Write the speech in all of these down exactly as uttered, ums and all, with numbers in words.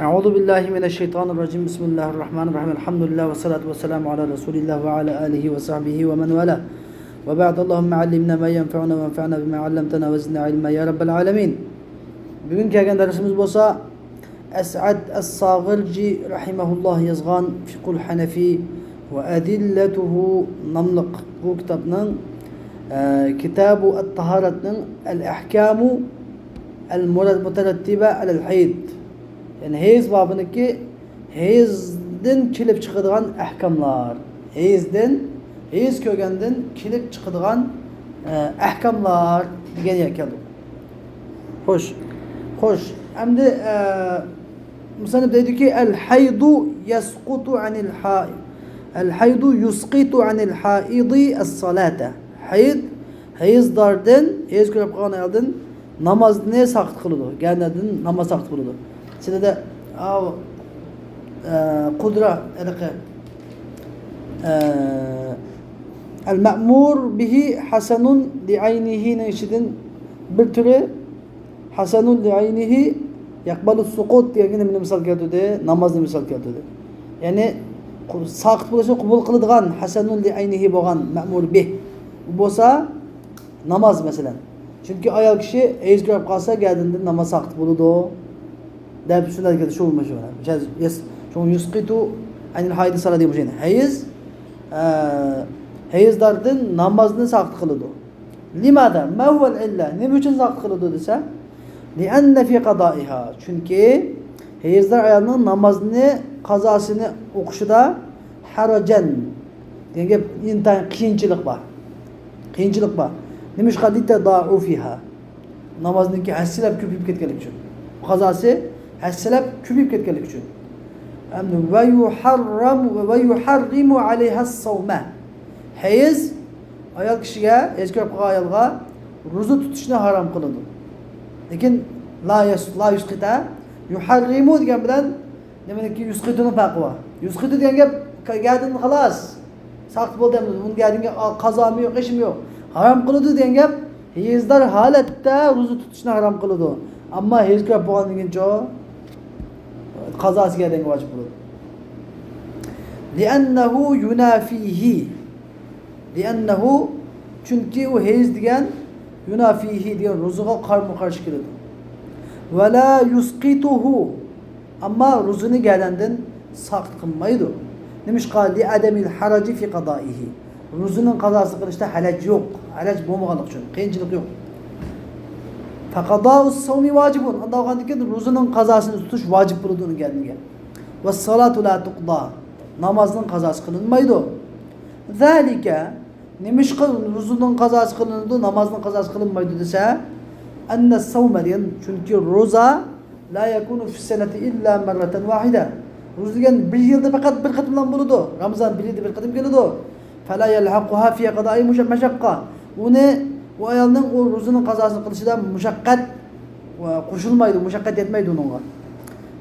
أعوذ بالله من الشيطان الرجيم. بسم الله الرحمن الرحيم. الحمد لله والصلاة والسلام على رسول الله وعلى آله وصحبه ومن والاه. وبعد، اللهم علمنا ما ينفعنا وانفعنا بما علمتنا وزدنا علما يا رب العالمين. بۈگۈن كەلگەن دەرسىمىز بولسا ئەسئەد ئەس-ساغىرجى رەھىمەھۇللاھ يازغان فىقھۇل ھەنەفى ۋە ئەدىللەتۇھۇ ناملىق بۇ كىتابنىڭ، ئە، كىتابۇ ئەت-تاھارەتنىڭ ئەل-ئەھكامۇ ئەل-مۇتەرەتتىبە ئەلەل ھەيد. يەنى ھەيز بابىنىڭكى ھەيزدىن كېلىپ چىقىدىغان ئەھكاملار. ھەيزدىن، ھەيز كۆرگەندىن كېلىپ چىقىدىغان، ئە، ئەھكاملار دېگەن يەرگە كەلدۇق. خوش. خوش. ئەمدى، ئە، مۇسەننىپ دەيدۇكى، ئەل ھەيدۇ يەسقۇتۇ ئەنىل ھا-، ئەل ھەيدۇ يۇسقىتۇ ئەنىل ھائىدى ئەس-سالاتا. ھەيز، ھەيزداردىن، ھەيز كۆرۈپ قالغان ئايالدىن نامازنى ساقىت قىلىدۇ. گەدەندىن ناماز ساقىت قىلىدۇ. سىلىدە، ئاۋۇ، ئە، قۇدرا، ھېلىقى، ئە، ئەل مەمۇر بىھى ھەسەنۇن لىئەينىھىنىڭ ئىچىدىن بىر تۈرى ھەسەنۇن لىئەينىھى يەقبەلۇس سۇقۇت دېگەنگە نېمىنى مىسال كەلتۈردى؟ نامازنى مىسال كەلتۈردى. يەنى، قۇ-، ساقىت بولۇشنى قوبۇل قىلىدىغان ھەسەنۇن لىئەينىھى بولغان مەمۇر بىھ بولسا، ناماز، مەسىلەن. چۈنكى ئايال كىشى ھەيز كۆرۈپ قالسا، گەدىنىدىن ناماز ساقىت بولىدۇ، دەپ شۇنداق دېگەن، شۇ، شۇ، شۇ، يۇسقىتۇ ئەنىل ھائىدى سالا دېگەن شۇ. ھەيز، ئە، ھەيزداردىن نامازنى ساقىت قىلىدۇ. لىمادا؟ ما ھۇۋەل ئىللە؟ نېمە ئۈچۈن ساقىت قىلىدۇ دېسە، لىئەننە فى قادائىھا. چۈنكى ھەيزدار ئايالنىڭ نامازنى، قازاسىنى ئوقۇشىدا ھەرەجەن دېگەن گەپ، ئىنتايىن قىيىنچىلىق بار. قىيىنچىلىق بار. نېمىشقا؟ لىتەدائۇفىھا. نامازنىڭكى ھەسسىلەپ كۆپىيىپ كەتكەنلىكى ئۈچۈن. قازاسى ھەسسىلەپ كۆپىيىپ كەتكەنلىكى ئۈچۈن. ئەمدى ۋە يۇھەررەمۇ، ۋە يۇھەررىمۇ ئەلەيھەس سەۋمە. ھەيز ئايال كىشىگە، ھەيز كۆرۈپ قالغان ئايالغا روزا تۇتۇشنى ھارام قىلىدۇ. لېكىن لا يەس-، لا يۇسقىتا، يۇھەررىمۇ دېگەن بىلەن نېمىنىڭكى يۇسقىتۇنىڭ پەرقى بار. يۇسقىتۇ دېگەن گەپ، گەدىنىدىن خالاس، ساقىت بولدى ئەمدى، ئۇنىڭ گەدىنىگە قازامۇ يوق، ئىشىمۇ يوق. ھارام قىلىدۇ دېگەن گەپ، ھەيزدار ھالەتتە روزا تۇتۇشنى ھارام قىلىدۇ. ئەمما ھەيز كۆرۈپ بولغاندىن كېيىنچۇ، قازاسى گەدەنگە ۋاجىپ بولىدۇ. لىئەننەھۇ يۇنافىھى. لىئەننەھۇ، چۈنكى ئۇ ھەيز دېگەن، يۇنافىھى دېگەن روزىغا قارمۇ قارشى كېلىدۇ. ۋەلا يۇسقىتۇھۇ، ئەمما روزىنى گەدەندىن ساقىت قىلمايدۇ. نېمىشقا؟ لىئەدەمىل ھەرەجى فى قادائىھى. روزىنىڭ قازاسى قىلىشتا ھەرەج يوق. ھەرەج بولمىغانلىقى ئۈچۈن، قىيىنچىلىق يوق. فقضاء الصوم واجب. ئانداق بولغاندىن كېيىن روزىنىڭ قازاسىنى تۇتۇش ۋاجىپ بولىدۇ ئۇنىڭ گەدىنىگە. ۋەسسالاتۇ لا تۇقضا. نامازنىڭ قازاسى قىلىنمايدۇ. ذلك، نېمىشقا روزىنىڭ قازاسى قىلىنىدۇ، نامازنىڭ قازاسى قىلىنمايدۇ دېسە، ئەننە سەۋمە دېگەن، چۈنكى روزا لا يەكۇنۇ فىسسەنەتى ئىللا مەررەتەن ۋاھىدە. روزا دېگەن بىر يىلدا پەقەت بىر قېتىملا بولىدۇ. رامىزان بىر يىلدا بىر قېتىم كېلىدۇ. فلا يلحقها في قضاء مش-، مشقة. ئۇنى، ئۇ ئايالنىڭ ئۇ روزىنىڭ قازاسىنى قىلىشىدا مۇشەققەت قوشۇلمايدۇ، مۇشەققەت يەتمەيدۇ ئۇنىڭغا.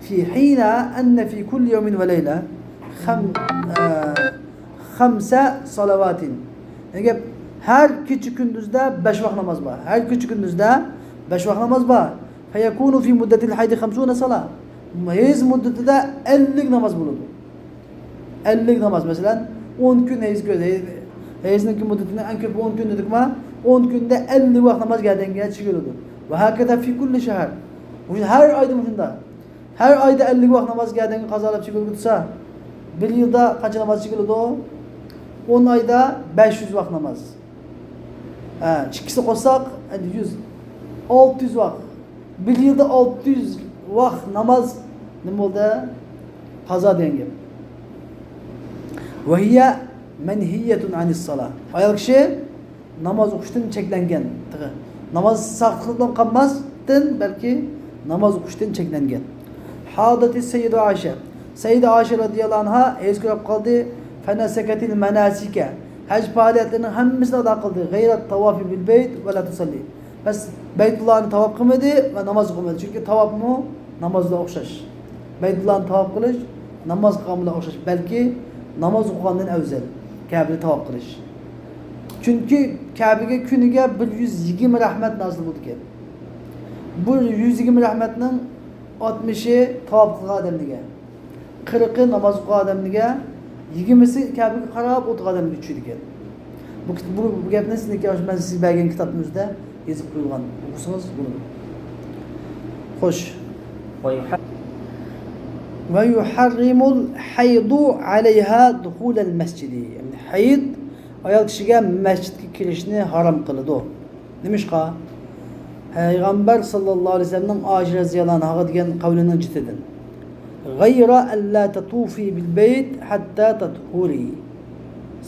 في حين أن في كل يوم وليلة خم-، ئە، خمس صلوات. دېگەن گەپ، ھەر كېچە كۈندۈزدە بەش ۋاق ناماز بار. ھەر كېچە كۈندۈزدە بەش ۋاق ناماز بار. فيكون في مدة الحيض خمسون صلاة. ھەيز مۇددىتىدە ئەللىك ناماز بولىدۇ. ئەللىك ناماز، مەسىلەن، ئون كۈن ھەيز كۆ-، ھەيز-، ھەيزنىڭكى مۇددىتىنى ئەڭ كۆپ ئون كۈن دېدۇكما، ئون كۈندە ئەللىك ۋاق ناماز گەدەنگە چىگىلىدۇ. ۋە ھاكەزا في كل شهر. مۇشۇ ھەر ئايدا مۇشۇنداق. ھەر ئايدا ئەللىك ۋاق ناماز گەدەنگە قازالاپ چىگىلىدۇ دېسە، بىر يىلدا قانچە ناماز چىگىلىدۇ؟ ئون ئايدا بەش يۈز ۋاق ناماز. ھە، ئىككىسىنى قوشساق، ئەمدى يۈز، ئالتە يۈز ۋاق. بىر يىلدا ئالتە يۈز ۋاق ناماز نېمە بولدى؟ قازا دېگەن گەپ. وهي منهية عن الصلاة. ئايال كىشى ناماز ئوقۇشتىن چەكلەنگەن. تېخى ناماز ساقىت قىلىپ قالماستىن، بەلكى ناماز ئوقۇشتىن چەكلەنگەن. حاضت السيدة عائشة. سەيدە ئائىشە رەزىياللاھۇ ئەنھا ھەيز كۆرۈپ قالدى. فنسكت المناسك. ھەج پائالىيەتلىرىنىڭ ھەممىسىنى ئادا قىلدى. غير الطواف بالبيت ولا تصلي. بەس، بەيتۇللانى تاۋاپ قىلمىدى ۋە ناماز قىلمىدى. چۈنكى تاۋاپمۇ نامازغا ئوخشاش. بەيتۇللانى تاۋاپ قىلىش ناماز قىلغان بىلەن ئوخشاش، بەلكى ناماز ئوقۇغاندىن ئەۋزەل، كەبىنى تاۋاپ قىلىش. چۈنكى كەبىگە كۈنىگە بىر يۈز يىگىرمە رەھمەت نازىل بولىدىكەن. بۇ يۈز يىگىرمە رەھمەتنىڭ ئاتمىشى تاۋاپ قىلغان ئادەمگە، قىرىقى ناماز ئوقۇغان ئادەمگە، يىگىرمىسى كەبىگە قاراپ ئولتۇرغان ئادەمگە چۈشىدىكەن. بۇ، بۇ، بۇ گەپنى سىزنىڭكى مەن سىزگە بەرگەن كىتابنىڭ ئۆزىدە يېزىپ قويۇلغان. ئوقۇسىڭىز بولىدۇ. خوش. ويح- ويحرم الحيض عليها دخول المسجد. يەنى ھەيز ئايال كىشىگە مەسچىتكە كىرىشنى ھارام قىلىدۇ. نېمىشقا؟ پەيغەمبەر ساللاللاھۇ ئەلەيھى ۋەسەللەمنىڭ ئائىشە رەزىياللاھۇ ئەنھاغا دېگەن قەۋلىنىڭ جىتىدىن، غەيرە ئەللا تەتۇفى بىل بەيت ھەتتا تەتھۇرى.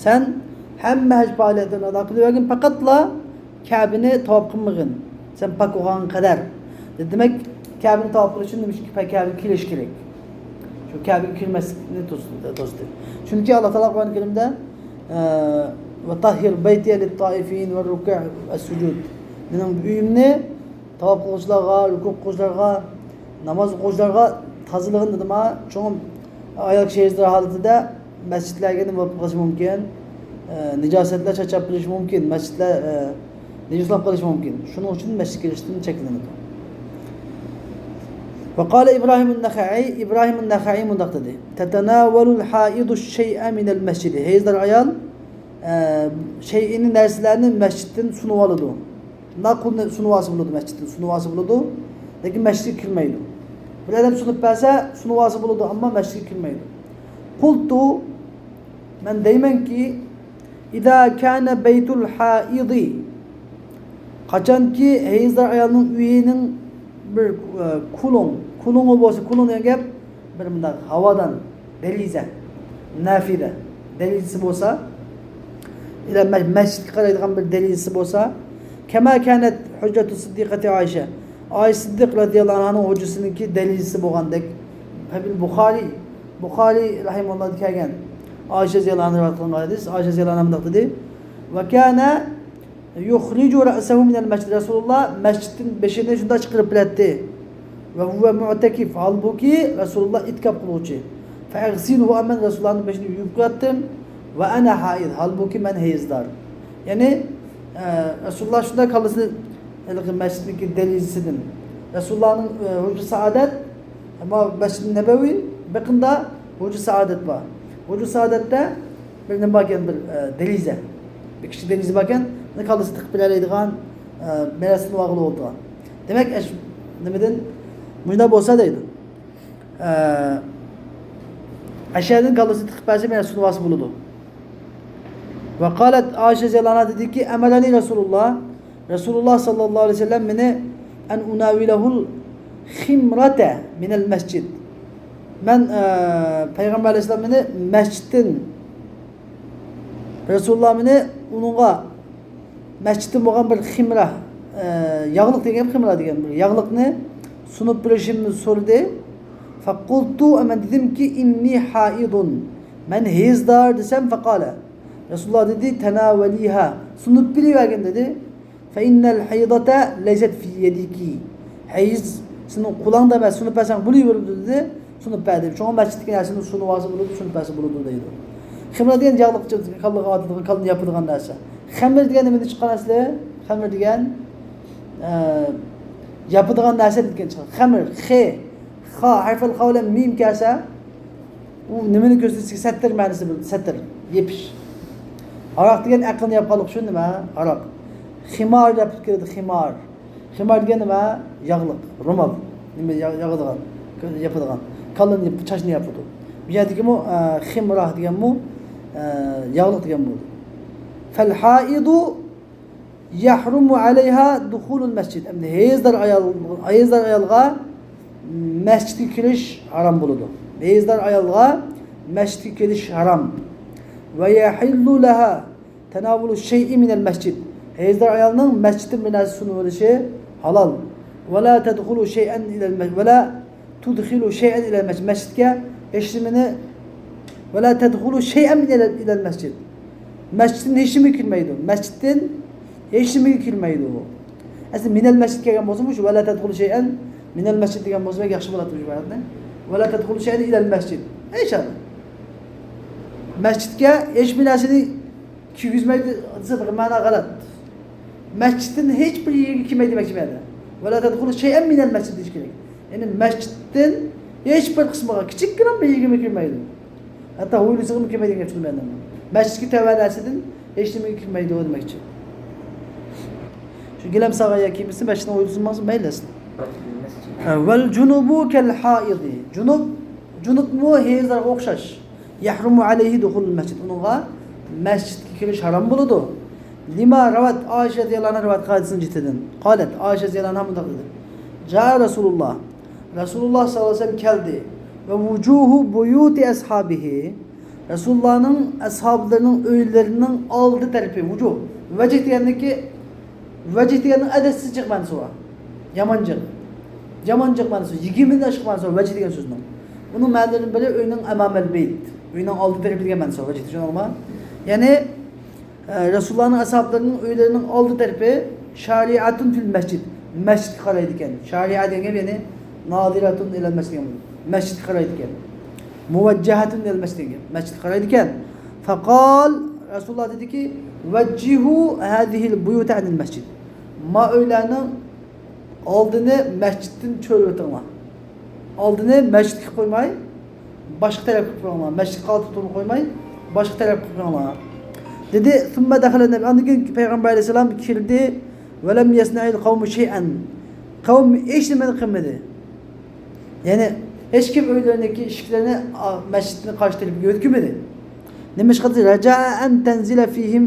سەن ھەممە ھەج پائالىيەتلىرىنى ئادا قىلىۋەرگىن، پەقەتلا كەبىنى تاۋاپ قىلمىغىن، سەن پاك بولغانغا قەدەر. دېمەك، كەبىنى تاۋاپ قىلىش ئۈچۈن نېمە ئۈچۈن كەبىگە كىرىش كېرەك؟ شۇ كەبىگە كىرمەسلىكنى توس-، توستى. چۈنكى ئاللا تائالا قۇرئان كەرىمدە، ئە، «ۋەتەھھىر بەيتىيە لىتتائىفىن ۋەررۇكەئ ۋەسسۇجۇد.» مېنىڭ ئۆيۈمنى تاۋاپ قىلغۇچىلارغا، رۇكۇ قىلغۇچىلارغا، ناماز ئوقۇغۇچىلارغا تازىلىغىن دېدىما. چوڭ ئايال كىشى ھەيزدار ھالىتىدە مەسچىتلەرگە نېمە بولۇپ قېلىشى مۇمكىن؟ ئە، نىجاسەتلەر چاچراپ قېلىشى مۇمكىن. مەسچىتلەر، ئە، نىجاسلاپ قېلىشى مۇمكىن. شۇنىڭ ئۈچۈن مەسچىتكە كىرىشتىن چەكلىنىدۇ. وقال إبراهيم النخعي، ئىبراھىم نەخەئى مۇنداق دېدى: تتناول الحائض الشيء من المسجد. ھەيزدار ئايال، ئە، شەيئىنى، نەرسىلەرنى مەسچىتتىن سۇنۇۋالىدۇ. ناقۇلنى سۇنۇۋالسا بولىدۇ، مەسچىتتىن سۇنۇۋالسا بولىدۇ، لېكىن مەسچىتكە كىرمەيدۇ. بىر ئادەم سۇنۇپ بەرسە، سۇنۇۋالسا بولىدۇ، ئەمما مەسچىتكە كىرمەيدۇ. قلت، مەن دەيمەنكى، إذا كان بيت الحائض، قاچانكى ھەيزدار ئايالنىڭ ئۆيىنىڭ بىر، ئە، كۇلۇڭ، كۇلۇڭى بولسا، كۇلۇڭ دېگەن گەپ بىر مۇنداق ھاۋادان، دەلىزە، نافىدە، دەلىزىسى بولسا، ئىلە مە-، مەسچىتكە قارايدىغان بىر دەلىزىسى بولسا، كما كانت حجة الصديقة عائشة، ئائىشە سىددىق رەزىياللاھۇ ئەنھانىڭ ھۇججىسىنىڭكى دەلىزىسى بولغاندەك. ففي البخاري، بۇخارىي رەھىمەھۇللاھدا كەلگەن، ئائىشە رەزىياللاھۇ ئەنھا رىۋايەت قىلغان ھەدىس، ئائىشە رەزىياللاھۇ ئەنھا مۇنداق دېدى: وكان يخرج رأسه من المسجد، رەسۇلۇللا مەسچىتتىن بېشىنى شۇنداق چىقىرىپ بىلەتتى. وهو معتكف، ھالبۇكى رەسۇلۇللا ئېتىكاپ قىلغۇچى. فأغسله، مەن رەسۇلۇللانىڭ بېشىنى يۇيۇپ قوياتتىم. وأنا حائض، ھالبۇكى مەن ھەيزدار. يەنى، ئە، رەسۇلۇللا شۇنداق كاللىسىنى ھېلىقى مەسچىتنىڭكى دەلىزىسىدىن، رەسۇلۇللانىڭ، ئە، ھۇجرىسى ئادەت، ئەمما مەسچىدى نەبەۋى بېقىندا ھۇجرىسى ئادەت بار. ھۇجرىسى ئادەتتە بىر نېمە باركەن، بىر، ئە، دەلىزە. بىر كىچىك دەلىزە باركەن، ئۇنى كاللىسى تىقىپ بېرەلەيدىغان، ئە، مەرەسىنى ۋاغلىۋالىدىغان. دېمەك، ئەش-، نېمىدىن، مۇشۇنداق بولسا دەيدۇ. ئە، ئەشەدىن كاللىسى تىقىپ بەرسە، مەرەسىنى ۋاغلىسا بولىدۇ. وقالت، ئائىشە رەزىياللاھۇ ئەنھا دېدىكى، أمرني رسول الله، رەسۇلۇللا ساللاللاھۇ ئەلەيھى ۋەسەللەم مېنى، أن أناوله الخمرة من المسجد. مەن، ئە، پەيغەمبەر ئەلەيھىسسالام مېنى مەسچىتتىن، رەسۇلۇللا مېنى ئۇنىڭغا مەسچىتتىن بولغان بىر خىمرا، ئە، ياغلىق دېگەن، خىمرا دېگەن بىر ياغلىقنى سۇنۇپ بېرىشىمنى سورىدى. فقلت، مەن دېدىمكى، إني حائض، مەن ھەيزدار دېسەم، فقال، رەسۇلۇللا دېدى، تناوليها، سۇنۇپ بېرىۋەرگىن دېدى. فإن الحيضة ليست في يدك. ھەيز سېنىڭ قولۇڭدا ئەمەس، سۇنۇپ بەرسەڭ بولۇۋېرىدۇ دېدى. سۇنۇپ بەردى. شۇڭا مەسچىتتىكى نەرسىنى سۇنۇۋالسا بولىدۇ، سۇنۇپ بەرسە بولىدۇ دەيدۇ. خىمرا دېگەن ياغلىق، كاللىغا ئاتىدىغان، كاللىنى ياپىدىغان نەرسە. خەمىر دېگەن نېمىدىن چىققان ئەسلى؟ خەمىر دېگەن، ئە، ياپىدىغان نەرسە دېگەن چىققان. خەمىر، خې، خا، ھەرفەل خا بىلەن مىم كەلسە، ئۇ نېمىنى كۆرسىتىشى؟ سەتتىر مەنىسى بىلدى، سەتتىر، يېپىش. ھاراق دېگەن ئەقىلنى ياپقانلىق ئۈچۈن نېمە؟ ھاراق. خىمار دەپ كېلىدۇ، خىمار. خىمار دېگەن نېمە؟ ياغلىق، رومال. نېمە، يا-، ياغىدىغان، ياپىدىغان. كاللىنى ياپ-، چاچنى ياپىدۇ. بۇ يەردىكىمۇ، ئە، خىمرا دېگەنمۇ، ئە، ياغلىق دېگەن بولدى. فالحائض يحرم عليها دخول المسجد. ئەمدى ھەيزدار ئايال، ھەيزدار ئايالغا مەسچىتكە كىرىش ھارام بولىدۇ. ھەيزدار ئايالغا مەسچىتكە كىرىش ھارام. ويحل لها تناول شيء من المسجد. ھەيزدار ئايالنىڭ مەسچىتتىن بىر نەرسە سۇنۇۋېلىشى ھالال. ولا تدخل شيئا إلى الم-، ولا تدخل شيئا إلى المسجد. مەسچىتكە ھېچنېمىنى، ولا تدخل شيئا من إلى، إلى المسجد. مەسچىتتىن ھېچنېمە كىرمەيدۇ. مەسچىتتىن ھېچنېمىگە كىرمەيدۇ. ئەسلى من المسجد كەلگەن بولسىمۇ، شۇ ولا تدخل شيئا من المسجد دېگەن بولسا بەك ياخشى بولاتتى شۇ ئايەتنى. ولا تدخل شيئا إلى المسجد. ئىنشاللا. مەسچىتكە ھېچبىر نەرسىنى كىرگۈزمەيدۇ دېسە، بۇ مەنا غەلەت. مەسچىتتىن ھېچبىر يەرگە كىرمەيدۇ دېمەكچى بۇ يەردە. ولا تدخل شيئا من المسجد دېيىش كېرەك. يەنى مەسچىتتىن ھېچ بىر قىسمىغا كىچىككىنە بىر يېرىگىمۇ كىرمەيدۇ. ھەتتا ھويلىسىغىمۇ كىرمەيدۇ دېگەن گەپ شۇ مەنىدە. مەسچىتكە تەۋە نەرسىدىن ھېچنېمىگە كىرمەيدۇ دېمەكچى. شۇ گىلەم سالغان يەر كىرمىسە، مەسچىتنىڭ ھويلىسىغا ماڭسا مەيلى ئەسلى. ۋەل جۇنۇبۇ كەل ھائىدى. جۇنۇب، جۇنۇبمۇ ھەيزلەرگە ئوخشاش. يەھرۇمۇ ئەلەيھى دۇخۇلۇل مەسچىد. ئۇنىڭغا مەسچىتكە كىرىش ھارام بولىدۇ. لىما رەۋەت، ئائىشە رەزىياللاھۇ ئەنھا رىۋايەت قىلغان ھەدىسنىڭ جىتىدىن. قالەت، ئائىشە رەزىياللاھۇ ئەنھا مۇنداق دېدى. جاء رەسۇلۇللاھ، رەسۇلۇللاھ سەللەللاھۇ ئەلەيھى ۋەسەللەم كەلدى. ۋە ۋۇجۇھۇ بۇيۇتى ئەسھابىھى، رەسۇلۇللاھنىڭ ئەسھابلىرىنىڭ ئۆيلىرىنىڭ ئالدى تەرىپى، ۋۇجۇھ، ۋەجھ دېگەننىكى، ۋەجھ دېگەننىڭ ئەدەپسىز جىق مەنىسى بار. يامان جىق. يامان جىق مەنىسى، يىگىرمىدىن ئاشۇق مەنىسى بار ۋەجھ دېگەن سۆزنىڭ. ئۇنىڭ مەنىلىرىنىڭ بىرى ئۆينىڭ ئەمامەل بەيت، ئۆينىڭ ئالدى تەرىپى دېگەن مەنىسى بار ۋەجھ، چۈشەندىڭىزمۇ؟ يەنى، ئە، رەسۇلۇللاھنىڭ ئەسھابلىرىنىڭ ئۆيلىرىنىڭ ئالدى تەرىپى شارىئەتۇن فىل مەسجىد، مەسچىتكە قارايدىكەن. شارىئە دېگەن گەپ، يەنى نازىرەتۇن ئىلەل مەسجىد دېگەن. مەسچىتكە قارايدىكەن. مۇۋەججەھەتۇن ئىلەل مەسجىد دېگەن گەپ. مەسچىتكە قارايدىكەن. فەقال، رەسۇلۇللاھ دېدىكى، ۋەججىھۇ ھازىھىل بۇيۇتە ئەنىل مەسجىد. ما ئۆيلەرنىڭ ئالدىنى مەسچىتتىن چۆرۈۋېتىڭلار. ئالدىنى مەسچىتكە قويماي، باشقا تەرەپكە قىلىپ قويۇڭلار. مەسچىتكە قالتىپ تۇرۇپ قويماي، باشقا تەرەپكە قىلىپ قويۇڭلار، دېدى. ثم دخل النبي، ئاندىن كېيىن پەيغەمبەر ئەلەيھىسسالام كىردى. ولم يصنع القوم شيئا، قەۋم ھېچنېمىنى قىلمىدى. يەنى ھېچكىم ئۆيلىرىنىڭكى ئىشىكلىرىنى، ئا، مەسچىتنىڭ قارشى تەرىپىگە يۆتكىمىدى. نېمىشقا دېسە، رجاء أن تنزل فيهم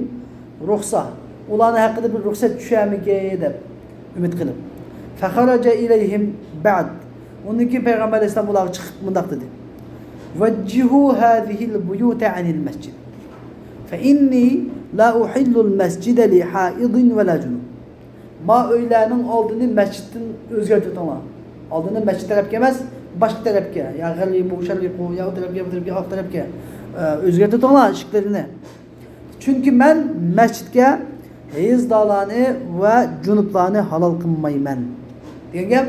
رخصة، ئۇلارنىڭ ھەققىدە بىر رۇخسەت چۈشەرمىكىن دەپ ئۈمىد قىلىپ. فخرج إليهم بعد، ئۇندىن كېيىن پەيغەمبەر ئەلەيھىسسالام ئۇلارغا چىقىپ مۇنداق دېدى، وجهوا هذه البيوت عن المسجد فإني لا أحل المسجد لحائض ولا جنب. ما ئۆيلەرنىڭ ئالدىنى مەسچىتتىن ئۆزگەرتىۋېتىڭلار. ئالدىنى مەسچىت تەرەپكە ئەمەس، باشقا تەرەپكە، يا غەربىي، شەرقىي، يا ئۇ تەرەپكە، يا بۇ تەرەپكە، ئاق تەرەپكە، ئە، ئۆزگەرتىۋېتىڭلار ئىشىكلىرىنى. چۈنكى مەن مەسچىتكە ھەيزدارلارنى ۋە جۇنۇپلارنى ھالال قىلمايمەن، دېگەن گەپ.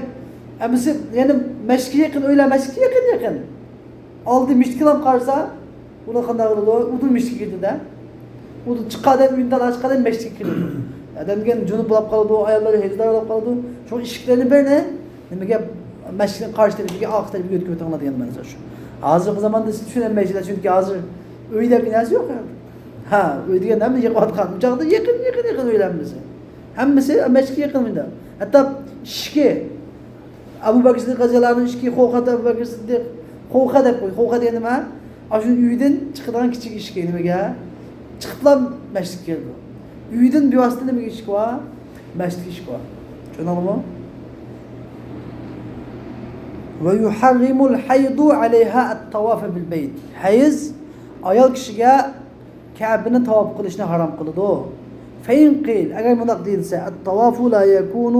ئەمىسە، يەنى مەسچىتكە يېقىن ئۆيلەر، مەسچىتكە يېقىن، يېقىن. ئالدى مەسچىتكىلا قارىسا، ئۇلار قانداق قىلىدۇ؟ ئۇدۇل مەسچىتكە كىرىدۇ-دە. ئۇدۇل چىققان ئادەم، ئۆيدىن چىققان ئادەم مەسچىتكە كىرىدۇ. ئادەم دېگەن جۇنۇپ بولاپ قالىدۇ، ئاياللار ھەيزدار بولاپ قالىدۇ. شۇ ئىشىكلەرنى بىرنى نېمىگە، مەسچىتنىڭ قارشى تەرىپىگە، ئارقا تەرىپىگە ئۆتكۈزۈۋېتىڭلار دېگەن مەنىسى شۇ. ھازىرقى زاماندا سىز چۈشىنەلمەيسىلەر، چۈنكى ھازىر ئۆي دەپ نەرسە يوق. ھە، ئۆي دېگەن ھەممە يىغىۋاتقان. ئۇ چاغدا يېقىن، يېقىن، يېقىن ئۆيلەر ھەممىسى. ھەممىسى مەسچىتكە يېقىن ئۆيلەر. ھەتتا ئىشىكى، ئەبۇ بەكرى سىددىق رەزىياللاھۇ ئەنھۇ ئىشىكى، خوخا ئەبۇ بەكرى سىددىق، خوخا دەپ قوي، خوخا دېگەن نېمە؟ ئاشۇ ئۆيدىن چىقىدىغان كىچىك ئىشىكى نېمىگە؟ چىقىپلا مەسچىتكە كىرىدۇ. ئۆيدىن بىۋاسىتە نېمىگە ئىشىك بار؟ مەسچىتكە ئىشىك بار. چۈشەندىڭىزمۇ؟ ويحرم الحيض عليها الطواف بالبيت. ھەيز ئايال كىشىگە كەبىنى تاۋاپ قىلىشنى ھارام قىلىدۇ. فإن قيل، ئەگەر مۇنداق دېيىلسە، الطواف لا يكون،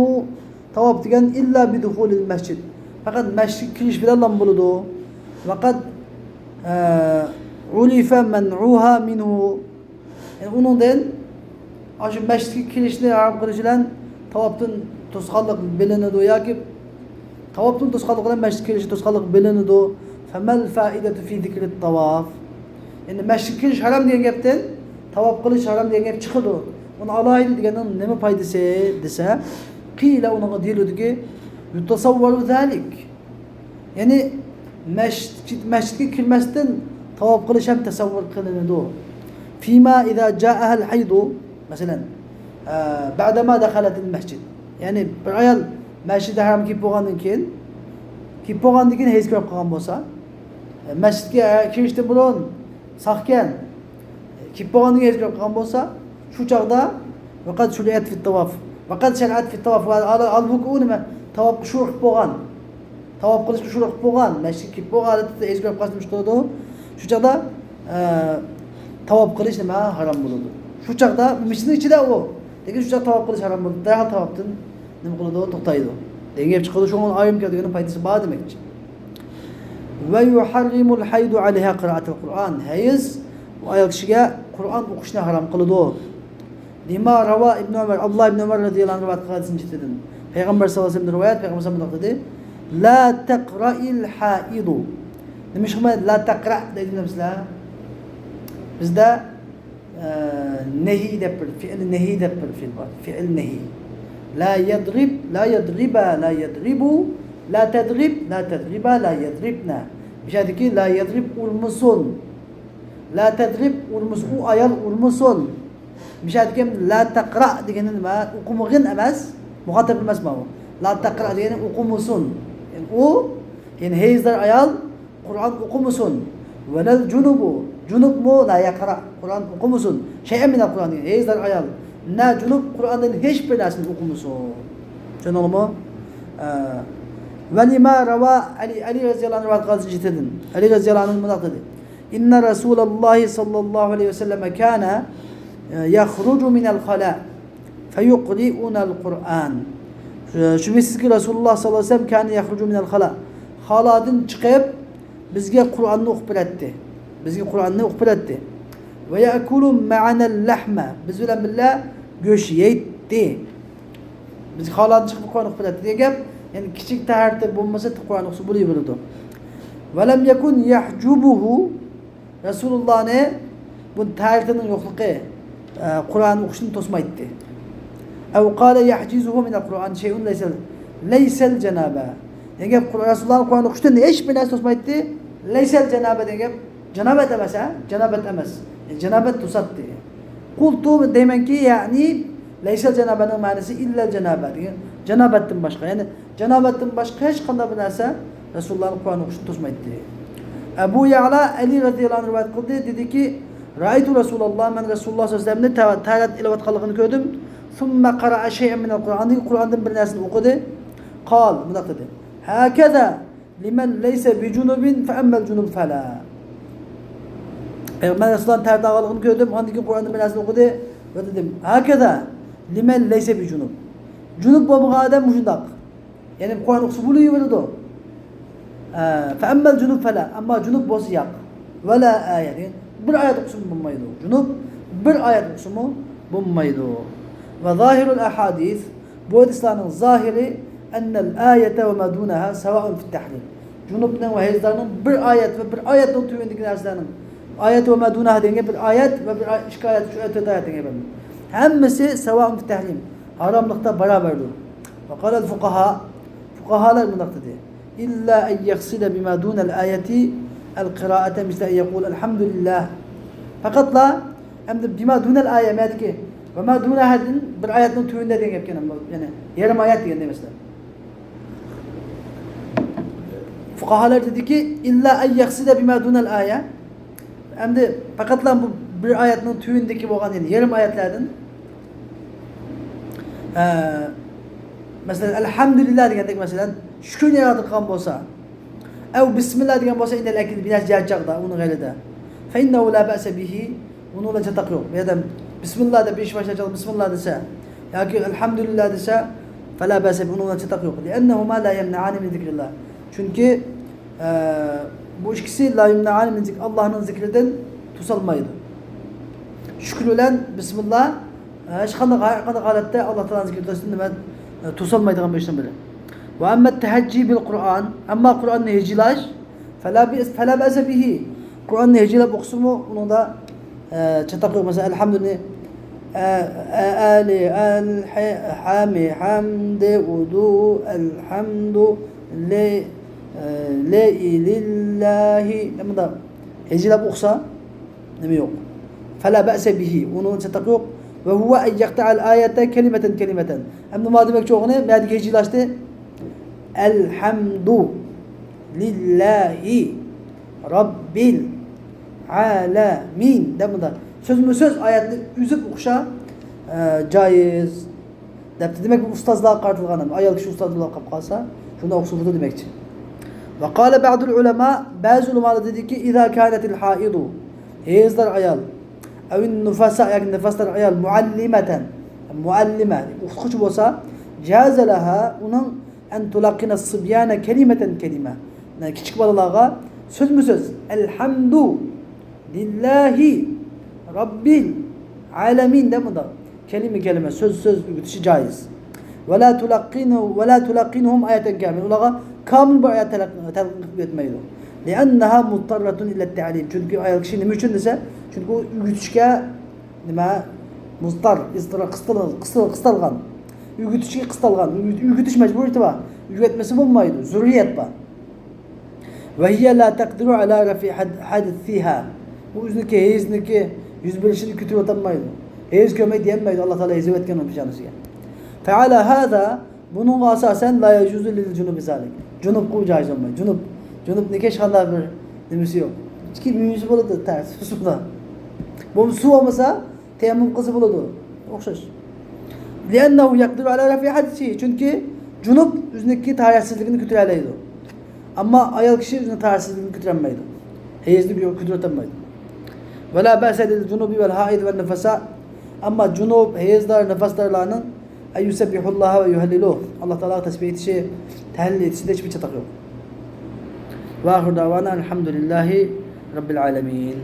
تاۋاپ دېگەن إلا بدخول المسجد، پەقەت مەسچىتكە كىرىش بىلەنلا بولىدۇ. وقد، ئە، عرف منعها منه، يەنى ئۇنىڭدىن ئاشۇ مەسچىتكە كىرىشنى ھارام قىلىش بىلەن تاۋاپتىن توسقانلىق بىلىنىدۇ ياكى تاۋاپتىن توسقانلىق بىلەن مەسچىتكە كىرىشى توسقانلىق بىلىنىدۇ. فما الفائدة في ذكر الطواف؟ يەنى مەسچىتكە كىرىش ھارام دېگەن گەپتىن تاۋاپ قىلىش ھارام دېگەن گەپ چىقىدۇ. ئۇنى ئالاھىدە دېگەننىڭ نېمە پايدىسى دېسە، قىيلە، ئۇنىڭغا دېيىلىدۇكى، يتصور ذلك. يەنى مەسچىت، مەسچىتكە كىرمەستىن تاۋاپ قىلىش ھەم تەسەۋۋۇر قىلىنىدۇ. فيما إذا جاءها الحيض، مەسىلەن، ئە، بعدما دخلت المسجد. يەنى بىر ئايال مەسجىدى ھەرامغا كىرىپ بولغاندىن كېيىن، كىرىپ بولغاندىن كېيىن ھەيز كۆرۈپ قالغان بولسا، ئە، مەسچىتكە، ئە، كىرىشتىن بۇرۇن ساقكەن، كىرىپ بولغاندىن كېيىن ھەيز كۆرۈپ قالغان بولسا، شۇ چاغدا ۋەقەد شۇرئەت فىت تاۋاف. ۋەقەد شەرئەت فىت تاۋاف. ھالبۇكى ئۇ نېمە؟ تاۋاپقا شۇرۇ قىلىپ بولغان. تاۋاپ قىلىشقا شۇرۇق بولغان، مەسچىتكە كىرىپ بولغان ھالەتتە ھەيز كۆرۈپ قالسا نېمە قىلىدۇ؟ شۇ چاغدا، ئە، تاۋاپ قىلىش نېمە؟ ھارام بولىدۇ. شۇ چاغدا مەسچىتنىڭ ئىچىدە ئۇ. لېكىن شۇ چاغدا تاۋاپ قىلىش ھارام بولىدۇ. دەرھال تاۋاپتىن نېمە قىلىدۇ؟ توختايدۇ. دېگەن گەپ چىقىدۇ. شۇڭا ئۇنى ئايرىم كەلتۈرگەننىڭ پايدىسى بار دېمەكچى. ويحرم الحيض عليها قراءة القرآن. ھەيز ئايال كىشىگە قۇرئان ئوقۇشنى ھارام قىلىدۇ. لما روى ابن عمر، ئابدۇللا ئىبن ئۆمەر رەزىياللاھۇ ئەنھۇ رىۋايەت قىلغان ھەدىسنىڭ جىتىدىن. پەيغەمبەر سەللەللاھۇ ئەلەيھى ۋەسەللەمدىن رىۋايەت، پەيغەمبەر سەللەللاھۇ ئەلەيھى ۋەسەللەم مۇنداق دېدى، لا تقرأ الحائض. نېمىشقا لا تقرأ دەيدۇ بىلەمسىلەر؟ بىزدە، ئە، نەھى دەپ بىر، فېئىل نەھى دەپ بىر فېئىل بار. فېئىل نەھى. لا يضرب، لا يضرب، لا يضرب، لا تضرب، لا تضربا، لا يضربن. مۇشۇ يەردىكى لا يضرب ئۇرمىسۇن. لا تضرب ئۇرمىسۇن، ئۇ ئايال ئۇرمىسۇن. مۇشۇ يەردىكى لا تقرأ دېگىنى نېمە؟ ئوقۇمىغىن ئەمەس، مۇخاتەپ ئەمەس ماۋۇ. لا تقرأ دېگىنى ئوقۇمىسۇن. يەنى ئۇ، يەنى ھېيزدار ئايال قۇرئان ئوقۇمىسۇن. ولا الجنب، جۇنۇبمۇ لا يقرأ، قۇرئان ئوقۇمىسۇن. شيئا من القرآن، ھېيزدار ئايال. نا جۇنۇب، قۇرئاندىن ھېچ بىر نەرسىنى ئوقۇمىسۇن. چۈشەندىڭلارمۇ؟ ئە، ولما روى علي، ئەلى رەزىيەللاھۇ ئەنھۇ رىۋايەت قىلغان جىھىتىدىن. ئەلى رەزىيەللاھۇ ئەنھۇ مۇنداق دېدى. إن رسول الله صلى الله عليه وسلم كان يخرج من الخلاء فيقرئنا القرآن. شۈبھىسىزكى، رەسۇلۇللاھ ساللاللاھۇ ئەلەيھى ۋەسەللەم كان يخرج من الخلاء. خالادىن چىقىپ، بىزگە قۇرئاننى ئوقۇپ بېرەتتى. بىزگە قۇرئاننى ئوقۇپ بېرەتتى. ويأكل معنا اللحم. بىز بىلەن بىللە گۆش يەيتتى. بىز خالادىن چىقىپ قۇرئان ئوقۇپ بېرەتتى دېگەن گەپ. يەنى كىچىك تەھارىتى بولمىسا قۇرئان ئوقۇسا بولۇۋېرىدۇ. ولم يكن يحجبه. رەسۇلۇللاھنى بۇ تەھارىتىنىڭ يوقلۇقى، ئە، قۇرئان ئوقۇشتىن توسمايتتى. أو قال يحجزه من القرآن شيء ليس، ليس الجنابة. دېگەن گەپ، رەسۇلۇللاھنى قۇرئان ئوقۇشتىن ھېچ بىر نەرسە توسمايتتى. ليس الجنابة دېگەن گەپ، جانابەت ئەمەس، ھە؟ جانابەت ئەمەس. يەنى جانابەت توساتتى. قلت، دەيمەنكى، يەنى ليس الجنابة نىڭ مەنىسى إلا الجنابة دېگەن، جانابەتتىن باشقا. يەنى جانابەتتىن باشقا ھېچقانداق بىر نەرسە رەسۇلۇللاھنى قۇرئان ئوقۇشتىن توسمايتتى. ئەبۇ يەئلە ئەلى رەزىيەللاھۇ ئەنھۇ رىۋايەت قىلدى، دېدىكى، رأيت رسول الله، مەن رەسۇلۇللاھ سەللەللاھۇ ئەلەيھى ۋەسەللەمنى تە-، تەھارەت ئېلىۋاتقانلىقىنى كۆردۈم. ثم قرأ شيئا من القرآن، ئاندىن قۇرئاندىن بىر نەرسىنى ئوقۇدى. قال، مۇنداق دېدى. هكذا لمن ليس بجنب، فأما الجنب فلا. مەن رەسۇلۇللاھنى تەھارەت ئالغانلىقىنى كۆردۈم، ئاندىن كېيىن قۇرئاندىن بىر نەرسىنى ئوقۇدى ۋە دېدىم، هكذا لمن ليس بجنب. جۇنۇب بولمىغان ئادەم مۇشۇنداق. يەنى قۇرئان ئوقۇسا بولۇۋېرىدۇ. ئە، فأما الجنب فلا، ئەمما جۇنۇب بولسا ياق. ولا آية، بىر ئايەت ئوقۇسىمۇ بولمايدۇ. جۇنۇب بىر ئايەت ئوقۇسىمۇ بولمايدۇ. وظاهر الأحاديث، بۇ ھەدىسلەرنىڭ زاھىرى، أن الآية وما دونها سواء في التحريم. جۇنۇبنىڭ ۋە ھەيزلارنىڭ بىر ئايەت ۋە بىر ئايەتنىڭ تۆۋىنىدىكى نەرسىلەرنىڭ، ئايەت ۋە ما دۇنەھا دېگەن گەپ، بىر ئايەت ۋە بىر ئاي-، ئىككى ئايەت، ئۈچ ئايەت، تۆت ئايەت دېگەن گەپ. ھەممىسى ساۋائۇن فىت تەھرىم، ھاراملىقتا باراۋەردۇر. ۋە قالەل فۇقاھا، فۇقاھالار مۇنداق دېدى: إلا أن يقصد بما دون الآية القراءة مثل أن يقول الحمد لله. پەقەتلا ئەمدى بىما دۇنەل ئايە، مەدىكى ۋە ما دۇنەھادىن بىر ئايەتنىڭ تۆۋىنىدە دېگەن گەپكەن، يەنى يېرىم ئايەت دېگەن دېمەسلەر. فۇقاھالار دېدىكى، إلا أن يقصد بما دون الآية. ئەمدى پەقەتلا بۇ بىر ئايەتنىڭ تۆۋىنىدىكى بولغان، يەنى يېرىم ئايەتلەردىن، ئە، مەسىلەن، ئەلھەمدۇلىللا دېگەندەك، مەسىلەن، شۈكۈرنى ئىرادە قىلغان بولسا، ئەۋ بىسمىللا دېگەن بولسا، ئىندەل ئەكىل بىنەس جەھەت چاغدا ئۇنىڭ غەيرىدە. فإنه لا بأس به، ئۇنىڭ بىلەن چاتاق يوق. بۇ يەردە بىسمىللا دەپ ئىش باشلاش چاغدا بىسمىللا دېسە، ياكى ئەلھەمدۇلىللا دېسە، فلا بأس به، ئۇنىڭ بىلەن چاتاق يوق. لأنهما لا يمنعان من ذكر الله. چۈنكى ئە، بۇ ئىككىسى لا يمنعان من ذكر، ئاللاھنىڭ زىكرىدىن توسالمايدۇ. شۈكۈر بىلەن بىسمىللا، ئە، ھەرقانداق، ھەرقانداق ھالەتتە ئاللا تائالانىڭ زىكرى قىلىشتىن نېمە، ئە، توسالمايدىغان بىر ئىشنىڭ بىرى. وأما التهجي بالقرآن، ئەمما قۇرئاننى ھىجىيلاش، فلا بأس، فلا بأس به، قۇرئاننى ھىجىيلاپ ئوقۇسىمۇ ئۇنىڭدا ئە، چاتاق يوق. مەسىلەن، ئەلھەمدۇنى، ئە، ئە، ئەلى، ئەلھە، ھەمى، ھەمدى، ئۇدۇ، ئەلھەمدۇ، لى، ئە، لى، لىللاھى. مۇنداق ھىجىيلاپ ئوقۇسا، نېمە يوق. فلا بأس به، ئۇنىڭ چاتاق يوق. وهو أن يقطع الآية كلمة كلمة. ئەمدى ما دېمەكچى بولغىنى، مەدىكى ھىجىيلاشتى. ئەلھەمدۇ لىللاھى رەببىل ئالەمىن دەپ مۇنداق سۆزمۇ سۆز ئايەتنى ئۈزۈپ ئوقۇشا، ئە، جايىز دەپتۇ. دېمەك، بۇ ئۇستازلارغا قارىتىلغان، ئايال كىشى ئۇستاز بولۇپ قالسا، شۇنداق ئوقۇسا بولىدۇ دېمەكچى. وقال بعض العلماء، بەزى ئۆلىمالار دېدىكى، إذا كانت الحائض، ھېيزدار ئايال، أو النفساء، ياكى نىفاسدار ئايال، معلمة، مۇئەللىمە، ئوقۇتقۇچى بولسا، جاز لها، ئۇنىڭ أن تلقن الصبيان كلمة كلمة. كىچىك بالىلارغا سۆزمۇ سۆز، ئەلھەمدۇ لىللاھى رەببىل ئالەمىن دەپ مۇنداق كەلىمە كەلىمە، سۆز سۆز ئۆگىتىشى جايىز. ولا تلقن، ولا تلقنهم آية كاملة. ئۇلارغا كامىل بىر ئايەت تەلقىن، تەلقىن قىلىپ ئۆتمەيدۇ. لأنها مضطرة إلى التعليم. چۈنكى ئايال كىشى نېمە ئۈچۈن دېسە، چۈنكى ئۇ ئۆگىتىشكە نېمە؟ مۇزتار، ئىزتىرا، قىستىل-، قىستىل-، قىستالغان. ئۆگىتىشكە قىستالغان. ئۆگىت-، ئۆگىتىش مەجبۇرىيىتى بار. ئۆگەتمىسە بولمايدۇ، زۆرۈرىيەت بار. وهي لا تقدر على رفع حد-، حدثها. ئۇ ئۆزىنىڭكى ھەيزنىڭكى يۈز بېرىشىنى كۆتۈرۈۋاتالمايدۇ. ھەيز كۆرمەي دېيەلمەيدۇ، ئاللا تائالا ھەيز ئەۋەتكەن ئۇنىڭ پېشانىسىگە. فعلى هذا، بۇنىڭغا ئاساسەن لا يجوز للجنب ذلك. جۇنۇپقا ئۇ جايىز بولمايدۇ. جۇنۇپ، جۇنۇپنىڭكى ھېچقانداق بىر نېمىسى يوق. ئىككى مېۋىسى بولىدۇ، تەرسى سۇدا. بولمىسا سۇ بولمىسا، تەيەممۇم قىلسا بولىدۇ. ئوخشاش. لأنه يقدر على رفع حدثه. چۈنكى جۇنۇپ ئۆزىنىڭكى تاھارەتسىزلىكىنى كۆتۈرەلەيدۇ. ئەمما ئايال كىشى ئۆزىنىڭ تاھارەتسىزلىكىنى كۆتۈرەلمەيدۇ. ھەيزنى كۆتۈرەلمەيدۇ. ولا بأس للجنب والحائض والنفساء. ئەمما جۇنۇپ، ھەيزدار، نىفاسدارلارنىڭ أن يسبحوا الله ويهللوه. ئاللا تائالاغا تەسبىھ ئېيتىشى، تەھلىل ئېيتىشىدا ھېچبىر چاتاق يوق. وآخر دعوانا الحمد لله رب العالمين.